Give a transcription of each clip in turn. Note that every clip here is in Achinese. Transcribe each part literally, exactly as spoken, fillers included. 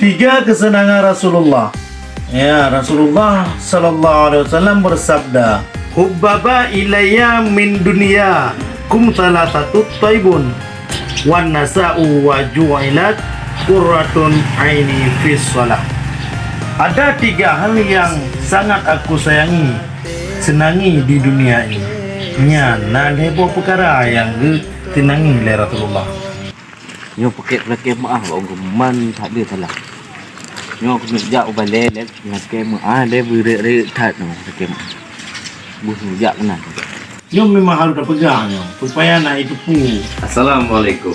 Tiga kesenangan Rasulullah. Ya, Rasulullah sallallahu alaihi wasallam bersabda, "Hubbaba ilayya min dunyakum salasatut thaibun, wan nasa'u wa ju'ilat qurratun aini fis shalah." Ada tiga hal yang sangat aku sayangi, senangi di dunia ini. Nyan na lhèe boh peukara nyang geuseunangi lé Rasulullah. Nyoe peuket lakèe meu'ah bak ureueng man that le salah. Nyoe keuneuk jak u balè lé lakèe meu'ah lé beureuek-reuek that nyoe lakèe meu'ah. Beuh jak keunan. Nyoe memang harôh tapeugah nyoe, supaya na iteupeue. Assalamualaikum.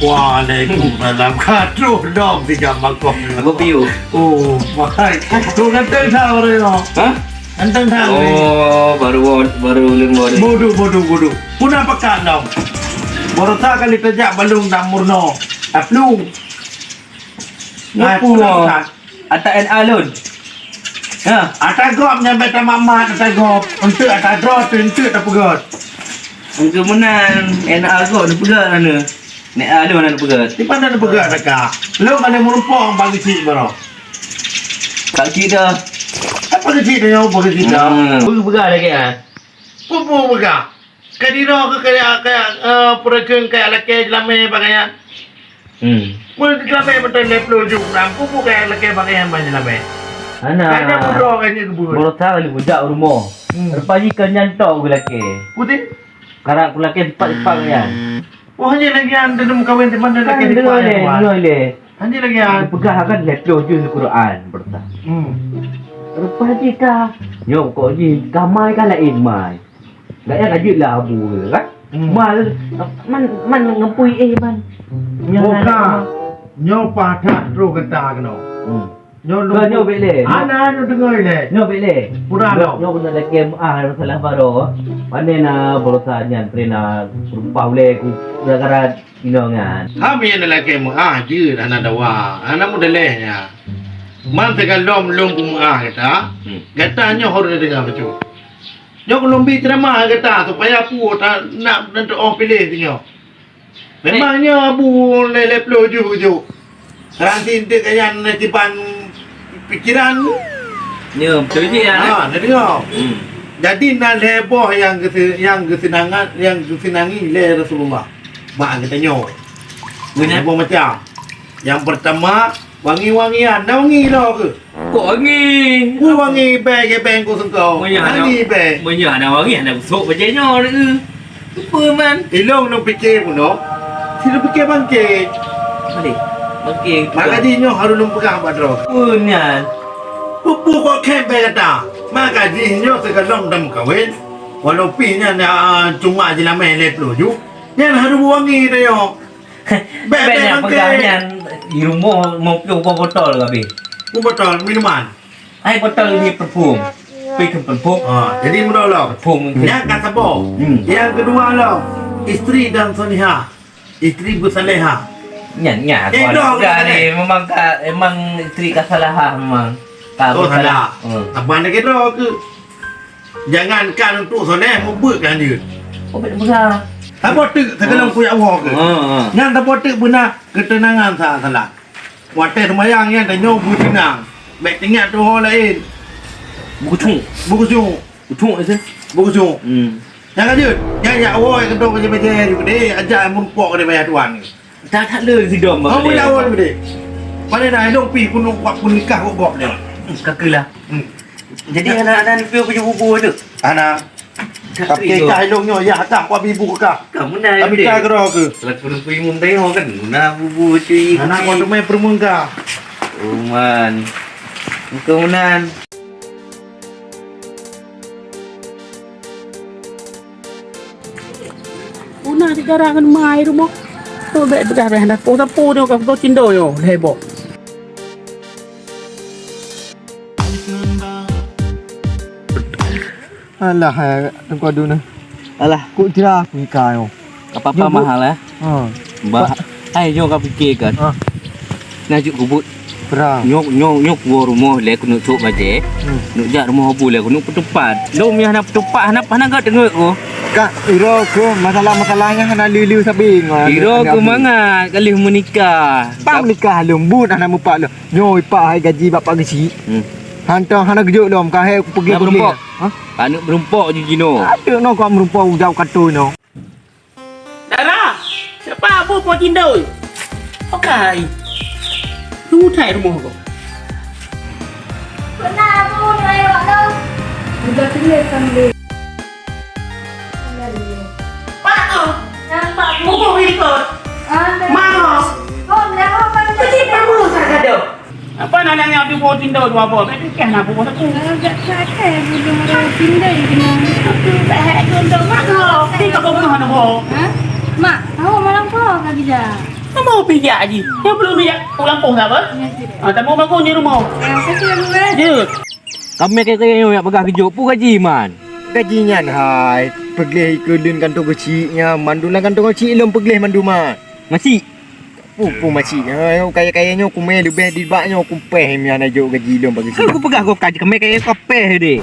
Waalaikumsalam. Ka troh dong siga makok nyoe. Bopiu. Oh, wahai. Tu ganteng that ureueng nyoe. Hah? Ganteng that. Oh, baru, baru ulun baru. Bodoh, bodoh, bodoh. Puna pekat dong. Barosa kali tajak balong dan murno. Aplu. Ngapu. Ata N A lôn. Ha. Ata gob nyang beta mamat ata gob. Untuk ata droe tu untuk tapeugöt. Untuk meunan N A gob dipeugöt anu. N A lôn anu peugöt. Di mana dipeugöt ata ka? Lôn ada merumpok bagi cik baru. Tak cik dah. Apa ke cik dah, apa ke cik dah? Hmm. Peugah lagi ah. Peugah. Ka diroe keu kaya, kaya, eh, peureukeun kaya lakèe jeulamèe bak gaya. Hmm. Mun jeulamèe meuteun lhèe ploh juh, lam kubu kaya lakèe bak gaya ban jeulamèe. Hana. Hana mudroe ka nyoe keubeuen. Barosa kali kujak u rumoh. Hmm. Rupa jih ka nyan tok geulakèe. Putih? Karap geulakèe teumpat-teumpat nyan. Oh, hanya lagi an dalam kawin teman dan lakèe teumpat. Kan lé, lé. Hanya lagi an. Peugah kan lhèe ploh juh Al-Quran barosa. Hmm. Rupa jih ka. Nyoe kok jih ka mai ka laén mai. Gaya ka jeuet lah abu ke, kan? Hmm. Mal, man, man ngeupui eh, man. Nyoe bukan. Nyoe padat troh gata keunoe. Hmm. Nyoe lu. Nyoe bèk lé. Ana nyoe deungö lé. Nyoe bèk lé. Kurang nyoe, dong. Nyoe keuneuk lakèe meu'ah masalah baroe. Pane na barosa nyan pre na rumpah ulèe ku gara-gara inongan. Ha, meunyo lakèe meu'ah jeuet hana dawa. Hana meudaléh nyan. Man sigohlom lôn peumeu'ah gata. Hmm. Gata nyoe harôh tadeungö bacut. Nyoe ulôn bi ceuramah gata supaya peue ta nak neutu'oh piléh tanyoe. Memang nyoe abu lhèe ploh juh jok. Ranti enteuk nyan na kiban pikiran. Nyoe beutôi jih ya. Ha, na deungö. Hmm. Jadi na lhèe boh nyang geuse-, nyang geuseunangan, nyang geuseunangi lé Rasulullah. Bak geutanyoe. Lhèe boh macam. Nyang peurtama, wangi-wangian. Na wangi lom keuh? Kok wangi? Ku wangi bèe gèbèng ku seungkau. Meunyo hana, wangi bèe. Meunyo hana wangi, hana gusok bajèe nyoe, eh. Peue man? Ilôn lôn pike bunoe. Si lôn pike bangke. Bangke. Maka jih nyoe harôh lôn peugah bak droe. Peue nyan? Peue kok khèe bèe gata? Maka jih nyoe sigohlom tameukawen. Walau pih nyan, ah, cuma jeulamèe lhèe ploh juh. Nyan harôh wangi tanyoe. Bèk, bèk, bèk nyang bangke. Peugah nyan di rumoh limong ploh boh botol ka abéh. Boh botol minuman. Hai botol ni parfum. Pi keu parfum. Ha, jadi meunoe lom. Parfum mungkin. Nyan ka saboh. Hmm. Nyang keudua lom, istri dan salihah. Istri bersalehah. Nyan, nyan. Eh, aku anak muda ni, memang ka, memang istri ka salahah memang. Ka bersalah. Oh, salah. Hmm. Abang nak kira ke? Jangankan untuk soleh, mubeut ka hanjeuet. Oh, bèk peugah. Saboh teuk sigohlom kuyak woe keuh. Ha, ha. Nyan saboh teuk beuna keuteunangan sa-, salah. Watèe seumayang nyan tanyoe beuteunang. Bèk teuingat tuho laén. Beukucuk. Beukucuk. Kucuk ise. Beukucuk. Hmm. Nyan ka jeuet. Nyan yak woe keudong bajèe-bajèe jeuet. Eh, ajak meurumpok daripada Tuhan. Dah that le sidom. Oh, bang. Boleh awal boleh. Pada dah dong pi pun kuat pun nikah kok gop dia. Hmm, kaki lah. Hmm. Jadi anak-anak ni pi punya bubu tu. Anak. Tapi kah ilong nyo ya dah kuat ibu kah. Kamu dah. Tapi kah kero ke? Lagu nunggu imum tengok kan. Guna bubu cuy. Anak kau tu main permun kah? Uman. Engkau menan. Una di garang ngon mai rumoh. Tu bèk peugah bèk hana po sapu nyoe ka kuto cindo nyoe lhèe boh. Alah, eh, Teungku Adu nyoe. Alah. Kok jera aku ika nyoe. Apa-apa mahal, eh? Ha. Bah, hai nyoe ka pikir kan. Ha. Nah, juk kubut. Perang. Nyoe, nyoe, nyoe kuwoe rumoh lé keuneuk cok bajèe. Hmm. Neuk jak rumoh abu lé keuneuk peutupat. Lom nyang hana peutupat, hana, hana gèt teungeut ku. Kak, iro keuh masalah-masalah nyan hana lé-lé sabe ngon Iro aneuk keuh abang. Mangat ka lheueh meunikah. Bang meunikah lom, buet hana mupak lom. Nyoe ipak hai gaji bapak geuchik. Hmm. Hantom hana geujok lom, ka hai peugah Nak beureumpok. Hah? Aneuk beureumpok jih jinoe. Aduh, no kau meureumpok ujau katoi no. Dara, siapa Abu po tindoi? Okai. Tunggu thai rumoh ko. Pernah Abu nyoe waktu. Udah tulis sambil. Pak tu. Nampak Abu. Buku berikut. Mana? Oh, dah apa? Kecil kamu tak ada. Apa nak nanya di po tindoi dua po? Tapi kan aku pun aku. Agak sakit budung orang tindoi kena. Aku tak ada untuk mak kau. Tapi kau pun mana po? Ha? Mak, tahu malam kau kau bisa. Kamu pijak aja. Yang belum pijak ulang po apa? Ah, tak mau aku nyuruh mau. Yang kecil dulu eh. Jut. Kami kaya-kaya nyoe jak peugah geujok peue gaji man. Gaji nyan hai, peugleh ikeue leuen kantô geuchik nyan, mandum lam kantô geuchik lom peugleh mandum man. Masik. Peue-peue masik nyan, kaya-kaya nyoe kumé leubeh dibak nyoe kumpéh nyan jok gaji lom bagi Kan sibak. Ku peugah gob kaji kami kaya kapéh deh.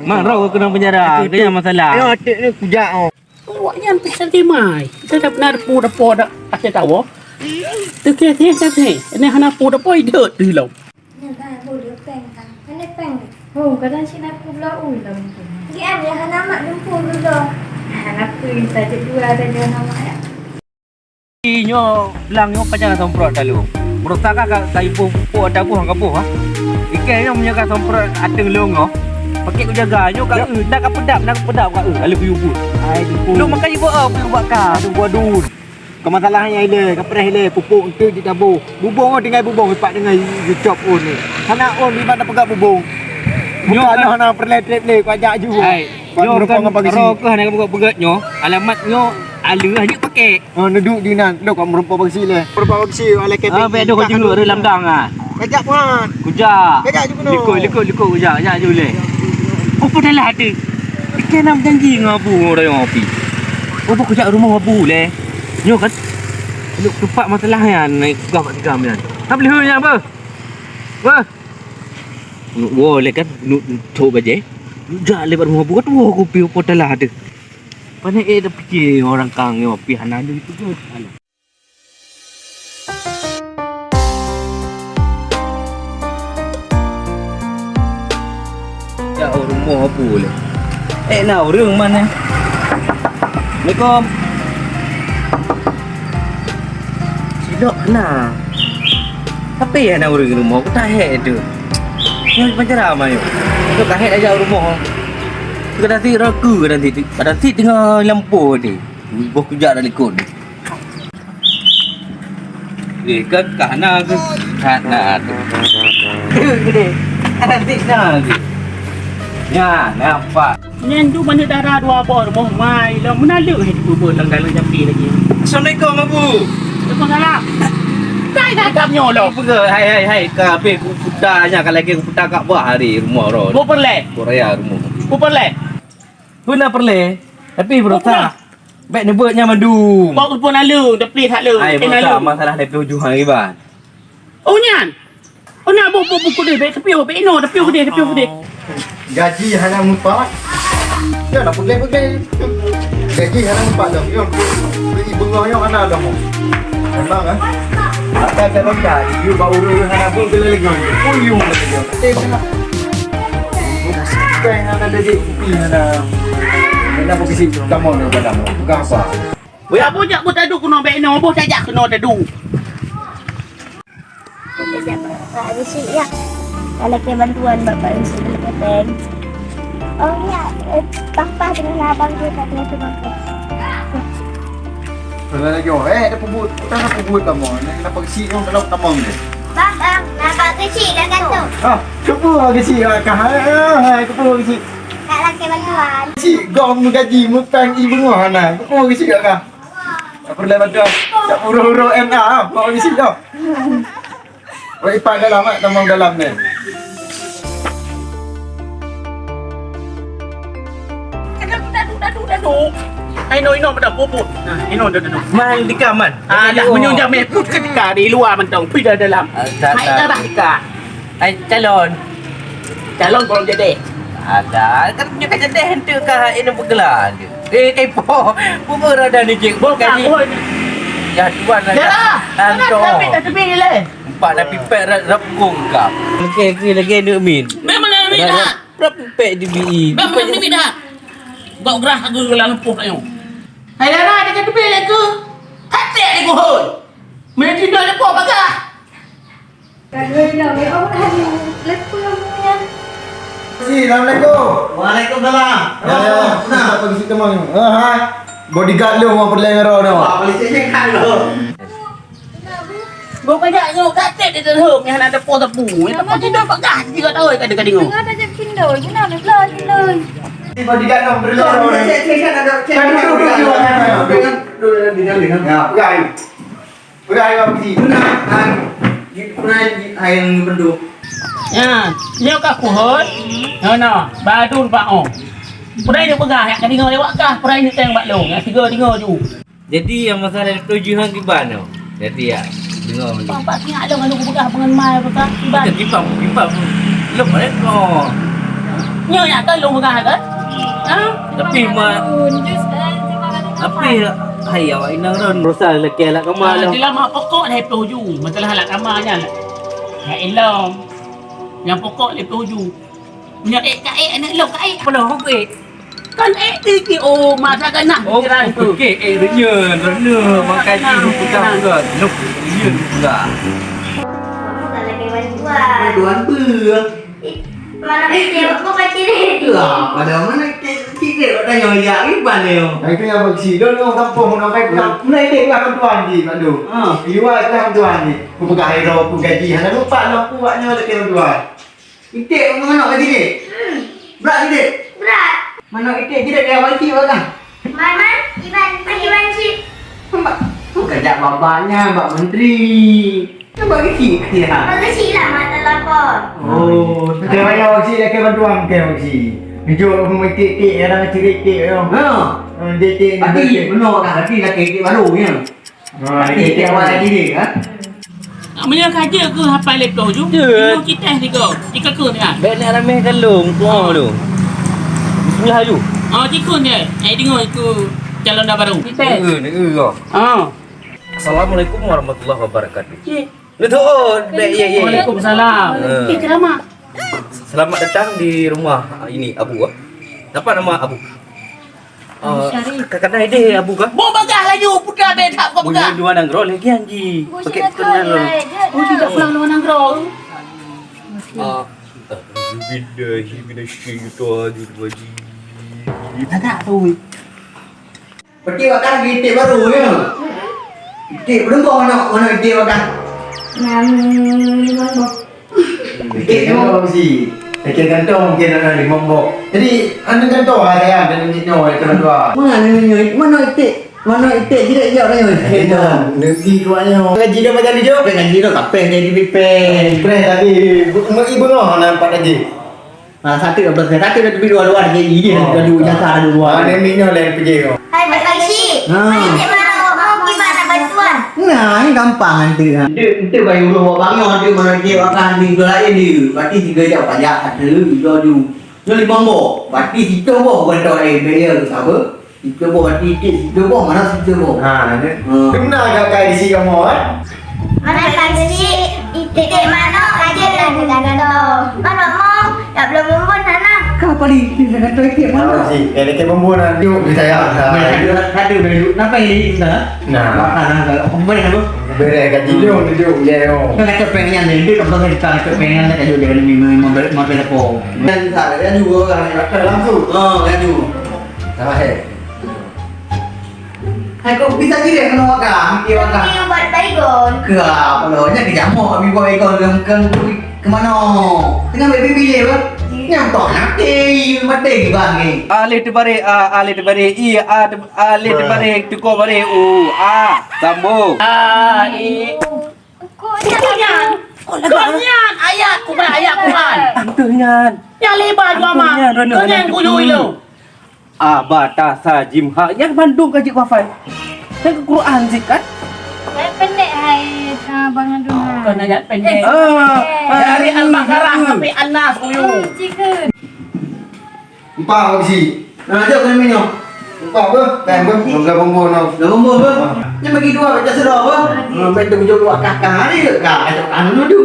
Mang rau keunong penjara, Itu, kaya itu. Masalah. Ayo atik ni kujak oh. Awak nyan pasal jimai. Kita dah pernah depu depo dah pasal tawo. Teuke teuke teuke. Ini hana pu depo idek tu lom. Nyan dah boleh peng kan. Mana peng? Oh, kadang sih nak pula ulam tu. Di an ya hana mak dumpu dulu. Hana pun saja dua saja nama ya. Nyoe blang nyoe pajan somprot lalu. Meurasa ka ka ipoh pupuk atawa boh ka boh ha. Ikai nyoe meunyoe ka somprot ateueng lông nyoe. Pakek kujaga nyoe ka eu, ndak ka peudap, ndak ka peudap ka eu, lalu kuyue buet. Ai di. Lông makai iboh, kuyue bak ka. Aduh, waduh. Ka masalah nyan ilée, ka preh ilée, pupuk enteuk jitaboh. Bubong oh tinggai bubong ipak tinggai jicop oh ni. Hana oh di mana peugah bubong. Nyoe Bukan kan hana peureulée trép lé, kau ajak ju. Hai, Buat nyoe meureumpok kan ngon pagisi. Roh keuh hana peugah-peugah nyoe. Alamat nyoe aleuh jeuet pakek. Oh, neuduek di nan. Lok kau meureumpok pagisi lé. Meureumpok pagisi, alai Ah, kepeng. Bèk dong Kujak jeuet dulu. Reulam dang ah. Kajak puan. Kujak. Kajak je keunoe. Likot, likot, likot kujak, kajak je ulèe. Apa dah lah ada? Kita nak berjanji dengan Abu, orang yang api. Oh, Abu kujak rumah Abu lé. Nyoe kan. Lok tepat masalah nyan, naik peugah bak tiga nyan. Tak boleh nyan, apa? Apa? Nuk woe lé kan, nuk thok bajèe. Nuk jak lé bak rumoh buet woe kupi upo talah teuh. Pane ék tapiké orang kang nyoe pih hana lé teugot. Jak u rumoh Abu lé. Ék na ureueng man nyan. Assalamualaikum. Silop hana. Tapi hana ureueng rumoh, ku tahek tu. Nyoe pancara ma nyoe. Tu tahek aja rumoh. Kadang sit raku, kadang sit, kadang sit teungoh lampôh tadi. Boh kujak dak likot. Eh, ka, ka hana ke? Hana tu. Gede. Kadang sit na lagi. Nya, nampak. Nyan tu mana dara dua boh rumoh mai lom meunaleuek hai dipeubeuet lam dalam jampi lagi. Assalamualaikum, Abu. Waalaikumsalam. Kai dah gam nyoe lom. Peugah, hai, hai, hai, ka habéh kuputa nya, ka lagèe kuputa Kaabah hari rumoh ro. Bu peureulèe. Korea rumoh. Bu peureulèe. Beuna peureulèe. Tapi beurasa. Bèk neubeuet nyan mandum. Bak rupa naleueng, tapi that leueng. Hai, beurasa masalah dari tujuh hari ban. Oh, nyan. Oh, na bu, bu, bu kudeh, bèk teupiyôh, bèk inoe, teupiyôh kudeh, teupiyôh kudeh. Gaji hana mupat. Dah lah peugah-peugah. Gaji hana mupat dah. Yo, beri bengah yo hana dah. Memang ah. Ada calon dah. You bak urus hana pun kena lagi. Pun you lagi. Eh, hana. Bukan hana jadi kopi hana. Hana posisi kamu ni pada. Bukan apa. Buya bujak bu tadu keunoe bèk inoe, boh tajak keunoe tadu. Kita siap Pak Bisi ya. Kalau ke bantuan Bapak Bisi di Kepeng. Oh ya, eh, Papa dengan abang dia tak kena tu bang. Kalau lagi oh, eh, ada pebut, tak ada pebut kamu. Nak kena pegsi kamu kalau kamu ni. Bang, bang, nampak kecil dah gantung. Ah, kepu pegsi ah, kah? Ah, kepu pegsi. Nak laki bantuan. Cik, gom gaji mutang ibu ngah na. Kepu pegsi kah? Tak perlu bantuan. Tak urus-urus M A, ah. Mau di sini. Wei, ipak dalam, ah, tamong dalam ni. Aduh, aduh, aduh, aduh. Ai, no, ino, pada pupuk. Nah, ino, dah, dah, dah. Man, dika, man. Ah, dah menyung jam, eh, put ketika di luar mentong, pi dah dalam. Ah, tak, Hai, tak. Dah, dah, dika. Ai, calon. Calon belum jadi. Ada, kan nyoe ka jadi hantu ka ini pegela tu. Eh, kepo. Bubu rada ni cik. Bukan. Ya tuan lah. Ya. Anto. Tapi tak tepi ni leh. Empat dah pipet rap kong ka. Okey, okey, lagi nak min. Memang nak min dah. Rap pipet di bi. Memang nak min dah. Bak gerah aku dalam puh ayo. Hai Dara, ada tepi leh ke? Hati aku hoi. Mesti dah lepas bagah. Assalamualaikum. Waalaikumsalam. Ya, ya. Nah, apa bisi teman? Ah, hai. Bodyguard lu mau perleng ro no. Apa polisi je kan lo? Gua kajak nyok dak tek di dalam yang ada po tepu. Yang tempat tidur bagah tiga tahun kada kada ngok. Tengah dah jadi pindah, guna ni belah pindah. Bodyguard no perleng ro. Cek cek kan ada cek. Kan duduk duduk. Duduk duduk. Ya, pegang. Peugah hai Bang Fiji. Peugah hai. Peugah hai Bang Fiji. Nyoe ka kuhôi. Nyoe na, badun bak oh. Peudai ni peugah, yak ka deungoe lewat kah, peudai ni teng bak lôn, yak tiga deungoe ju. Jadi, yang masalah tujuh han kiban tu. Jadi, ya, deungoe. Bang, Pak, sinyak lôn, lôn peugah pengen mai, peugah kiban. Bukan kiban, kiban. Lôn, eh, oh. Nyoe yak ka lôn peugah kan? Ha? Tapi, ma-, tapi, hai, awak inong ron. Berusaha lelaki alat kama. Ah, lah. Di lama pokok dah peuju. Masalah alat kama nyan. Ya, ilom. Yang pokok dah peuju. Nyak ek ka ek, aneuk lôn ka ek. Apa dah ek? Kan ek tiki, oh, masa ganah pikiran tu. Okey, eh, renyah, renyah, makai tu, pegang juga. Lok, renyah juga. Bantuan apa? Mana kecil, aku kecil ni. Ya, pada mana kecil, kecil, awak tanya, ya, ni mana? Hai, kena bak si, dong, dong, kampung, nak kai, nak, nak, nak, nak, bantuan di, Pak Dong. Ha. Di luar, nak, bantuan di. Aku pegang air, aku gaji, hana lupa, nak, aku buat nyawa, tak kira bantuan. Iték manok ka jilid? Hmm. Brat jilid? Brat. Manok iték jilid dia awak cik awak kan? Man, man, Iban, man, Iban cik. Bak, bukan jak babaknya, bak menteri. Kan bak kecil kecil ha. Bak kecil lah, mak telepon. Oh, saya raya awak cik, dia ke bantuan ke awak cik. Jujur aku iték-iték, kadang cirit iték, ya. Ha. Ha, dia iték, dia iték. Tadi, benar kan? Tadi laki iték baru, ya. Ha, iték awak lagi ni, ha? Meunyoe ka jeuet keu hafai lé ploh ju, ya. Inoe citeh tiga, jikakeun nyan. Bèk nak ramé kalông, tuha tu. Bismillah ju. Ah, jikeun nyan. Eh, deungoe keu calon dah baru. Citeh. Neu, neu, neu. Ah. Assalamualaikum warahmatullahi wabarakatuh. Cik. Betul. Bèk, ya, ya, ya. Waalaikumsalam. Eh. Cik, ceramah. Selamat datang di rumah, ah, ini, Abu, ah. Siapa nama Abu? Abu Syarif. Kadang ideh Abu kah? Mau bagah laju, putra beda kau bagah. Dua nanggroe lagi anji. Pakai putra nanggroe. Oh, tidak pulang dua nanggroe. Ah, billahi minasyaitonir rajim. Agak tu. Peti wakah di iték baru ya. Iték belum kau mana mana iték wakah. Enam lima boh. Iték tu mesti. Iték kantong mungkin ada lima boh. Jadi anu kantong ada ya dan ni nyoe itu dua. Mana ni mana iték? Mana iték tidak jawab ni. Itu negeri tu ayo. Gaji dah macam ni jawab. Gaji dah kapeh jadi pipeh. Pipeh tadi. Ibu ngah nampak tadi. Ah, satu dah bersih, satu dah tepi dua-dua, jadi dia dah dua jasa dua-dua. Ah, dia minyak lain pergi kau. Hai, Pak Haji. Ha. Mana cik mana awak mau gimana bantuan? Nah, ni gampang nanti. Ha. Dia, dia baru urus awak bangun, dia mana dia akan di tu lain dia. Berarti tiga jam pajak satu, tiga tu. Ni lima boh. Berarti situ boh bukan tak lain, bayar ke siapa? Situ boh, berarti iték situ boh, mana situ boh? Ha, ni. Ha. Kena agak kai di sini kamu, eh? Mana kai di sini, iték manok aja dah digantung. Manok mau, tak belum bumbun sana. Kau apa di, di gantung iték manok? Sih, kayak iték bumbun nanti, kita ya. Ada, ada, ada. Kenapa ini, Ustaz? Nah. Makan, ah, kalau bumbun apa? Beres gaji dulu, duduk, ya, oh. Kan kata pengen ni, dia tak boleh kita kata pengen, nak duduk dengan lima, lima, lima, lima, lima, lima. Dan tak ada juga orang yang kata langsung. Oh, lalu. Salah, eh. Hai, kok bisa jadi kena wakah, mikir wakah. Ini ubat baygon. Ke apa lo? Nya ke jamok, kami buat baygon dalam kang tu ke mana? Tengah baby pilih apa? Yang tak nak ke, mati ke bang ni. Alif terbalik, a, alif terbalik, i, a, te-, alif terbalik, tukar balik, u, a, sambung. A, i. Kok nyan? Kok nyan? Ayat Quran, ayat Quran. Anteuh nyan. Yang lebar dua mah. Anteuh nyan, Ronald, anteuh nyan. Kuyui lo. A, ba, ta, sa, jim, ha. Nyan mandum ka jeuet hafai. Nyan Quran cit kan? Ayat pendek hai, ah, Bang Adun, ha. Bukan ayat pendek. Eh, ah, dari Al-Baqarah sampai An-Nas, kuyui. Oh, cikgu. Empat bak bisi. Nah, jok kami nyoe. Empat apa? Kan apa? Dua belas bombo nyoe. Dua bombo apa? Ah. Ni bagi dua baca surah apa? Ah, baik tu jok dua kakak hari ke? Kak, kacau kan dulu.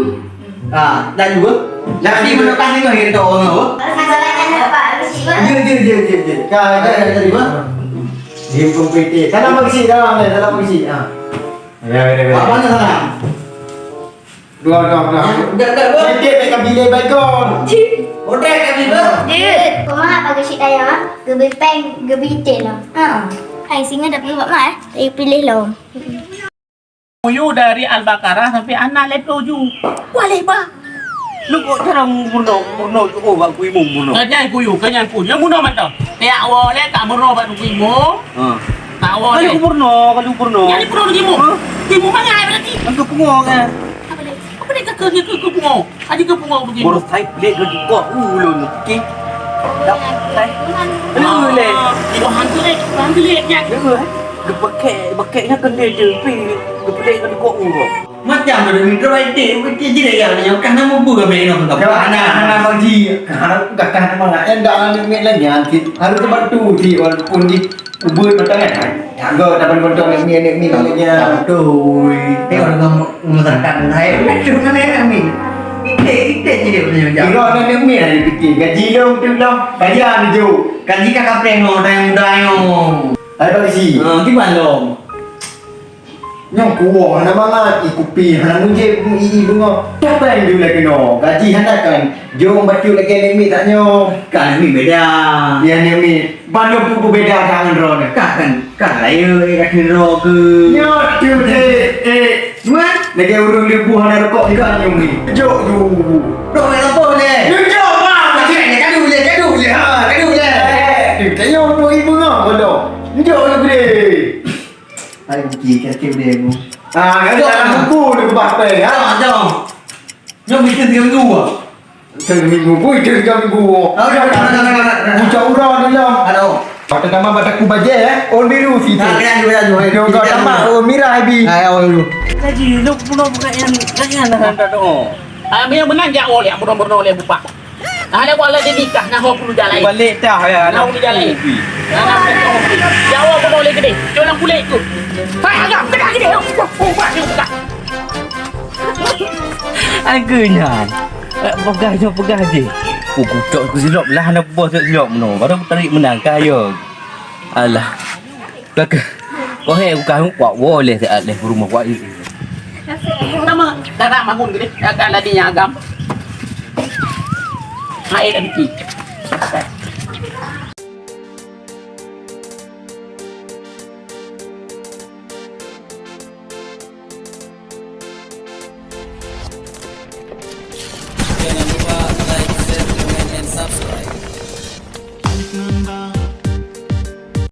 Ah, dah dua. Jadi menukar ni mah kita orang apa? Masalahnya apa? Bisi, Pak? Ya, ya, ya, ya, ya. Kak, kak, kak, tadi apa? Dia pun piti. Dalam bisi, dalam, dalam bisi. Ah. Ya, ya, ya. Apa mana sana? Dua, dua, dua. Enggak, enggak, dua. Sedikit nak kami le baikon. Cik. Otak kami, Bang. Cik. Koma apa ke cik dayang, ah? Geubri peng, geubri teh lom. Ha. Hai, singa dah pergi buat mak, eh? Saya pilih lom. Uyu dari Al-Baqarah sampai An-Nas lhèe plôh ju. Wah, leh bah. Lu kok cara murno, murno tu, oh, bak ku imum murno. Kanyang ku yu, kanyang ku. Yang murno mantap. Tiap awal leh tak murno bak ku imum. Ha. Tak awal leh. Kalau ku murno, kalau ku murno. Yang ni murno lagi imum. Ha? Imum mana berarti? Angka pungo kan. Apa dia? Apa dia kata dia ke, ke pungo? Tadi ke pungo begini. Baru saya pelik ke dikok ulun. Okey. Dah, saya. Lu leh. Ibu hantu leh, hantu leh, ya. Lu, eh. Gepakai, pakainya kena je, pi. Gepelik ke dikok ulun. Macam tu, demi terbaik dek, betul je dek, yang, yang kan nama bu kami nak kau. Kau anak, anak bagi, kau, kau, kau, kau, yang dah anak ni lagi, nanti harus bantu si, walaupun di Ubit beutôi kan? Jaga dapat beutôi aneuk mi, aneuk mi namanya. Beutôi. Tengok dalam masyarakat lain. Cuma ni aneuk mi. Iték, iték je dia punya jam. Kira aneuk mi ada fikir. Gaji long tu long. Gaji ada tu. Gaji kat kampung long, orang muda long. Ada kat sini. Ha, gimana long? Nyang kuwoe hana mangat, i kupi hana mujép, i, i beungoh. Siapa yang diulai keunoe? Gaji hana kan? Jom bacut lagèe aneuk miet tanyoe. Ka aneuk miet beda. Ya, aneuk miet. Ban lôn peue beda tangan droeneuh? Ka kan, ka rayeuk, eh, ka keunoe keu. Nyoe tu deh, eh. Tuan, lagèe ureueng leubeh hana rukok juga aneuk miet. Jok ju. Rukok nak apa deh? Jok, jok, bang. Kadu je, kadu je, kadu je. Ha, kadu je. Eh, tanyoe pun ibu ngah bodoh. Jok ju deh. Hai, Buki, kaki boleh aku. Ah, ada dalam buku dia keubah pèng, ha? Jom, jom. Jom, kita tiga minggu, ah. Tiga minggu, pun itu tiga minggu. Ah, dah, dah, dah. Bucak urang ni lah. Aduh. Patah nama bataku bajai, eh? Orang biru situ. Ah, kena juga, kena juga. Dia orang tambah, orang mirah, Abi. Ah, ya, orang dulu. Lagi, lu pun bukan yang, yang dah, dah, dah. Ah, yang menang, jak, oh, lihat, bunuh-bunuh, lihat, bupak. Ada kuala di nikah, nah, ho puluh jalan. Balik dah, ya. Nah, puluh jalan. Nah, nah, puluh jalan. Jawa pun boleh gede. Jangan kulit tu. Hai, agak, kena gede. Oh, oh, oh, oh, oh. Agaknya. Eh, peugah je, peugah je. Oh, kucok ku silop lah, nak bos silop no. Baru tarik menang, kaya. Alah. Kaka. Oh, hei, bukan kuat wo leh, siat leh, rumah kuat. Nama? Kakak bangun ke ni? Kakak lagi nyagam. Hai, dah bikin.